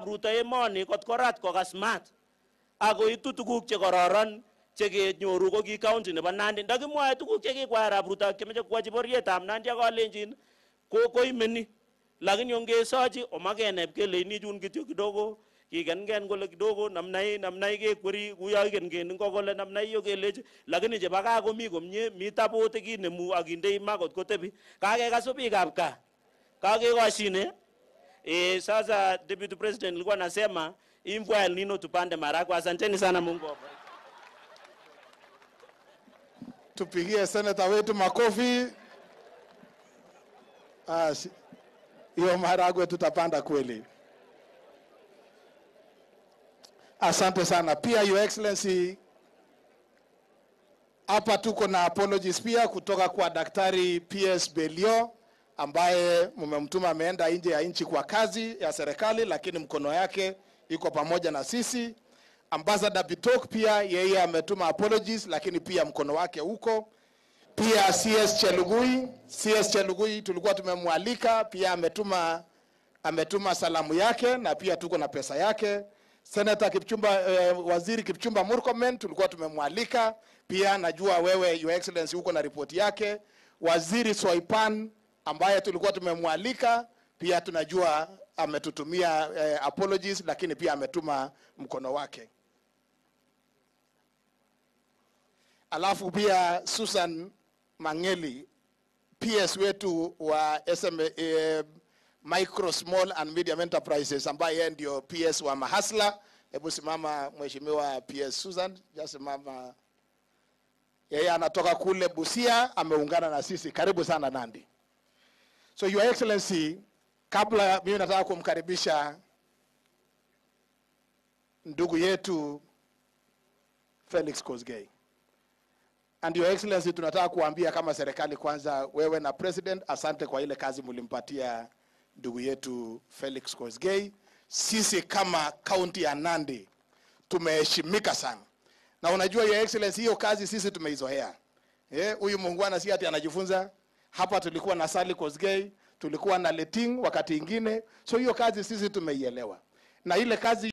Ruto emoni kot korat kokas maat akoitu tuguk chekororon chekenyoru ko ki county nebo Nandi. Ndakimwoe tuguk chekikwai arap Ruto chemeche kwochi bororietab Nandi ak Kalenjin ko koimeni, lakini ongesochi omakenep keleini chun kityo kidogo kikenken kole kidogo namna hii namna hii kekweri kuyo ikenken ngo kole namna hiyo kelechi, lakini chebo gaa komi komie, mi tabot kinemu akindei ma kot kotebi. Kakekas biikab gaa, kakekoshine. Sasa Deputy President nilikuwa nasema hii mvua ya El Nino tupande maharagwe. Asanteni sana, Mungu awabariki. Tupigie seneta wetu makofi. Hiyo maharagwe tutapanda kweli. Asante sana. Pia Your Excellency, hapa tuko na apologies pia kutoka kwa Daktari PS Belio ambaye mmemtuma, ameenda nje ya nchi kwa kazi ya serikali, lakini mkono yake iko pamoja na sisi. Ambassador Bitok pia yeye ametuma apologies, lakini pia mkono wake huko. Pia CS Chelugui, CS Chelugui tulikuwa tumemwalika pia ametuma salamu yake na pia tuko na pesa yake. Senator Kipchumba, Waziri Kipchumba Murkomen tulikuwa tumemwalika pia, najua wewe Your Excellency uko na ripoti yake. Waziri Soipan ambaye tulikuwa tumemwalika pia tunajua ametutumia apologies, lakini pia ametuma mkono wake. Alafu pia Susan Mangeli, PS wetu wa SM Micro, Small and Medium Enterprises, ambaye yeye ndio PS wa Mahasla. Hebu simama Mheshimiwa PS Susan, just simama. Yeye anatoka kule Busia, ameungana na sisi. Karibu sana Nandi. So Your Excellency, kabla mimi nataka kumkaribisha ndugu yetu Felix Kosgei. And Your Excellency, tunataka kuambia kama serikali kwanza, wewe na President, asante kwa ile kazi mlimpatia ndugu yetu Felix Kosgei. Sisi kama kaunti ya Nandi tumeheshimika sana. Na unajua Your Excellency, hiyo kazi sisi tumeizoea. Huyu muungwana si ati anajifunza. Hapa tulikuwa na Sally Kosgei, tulikuwa na Leting wakati ingine. So hiyo kazi sisi tumeielewa. Na ile kazi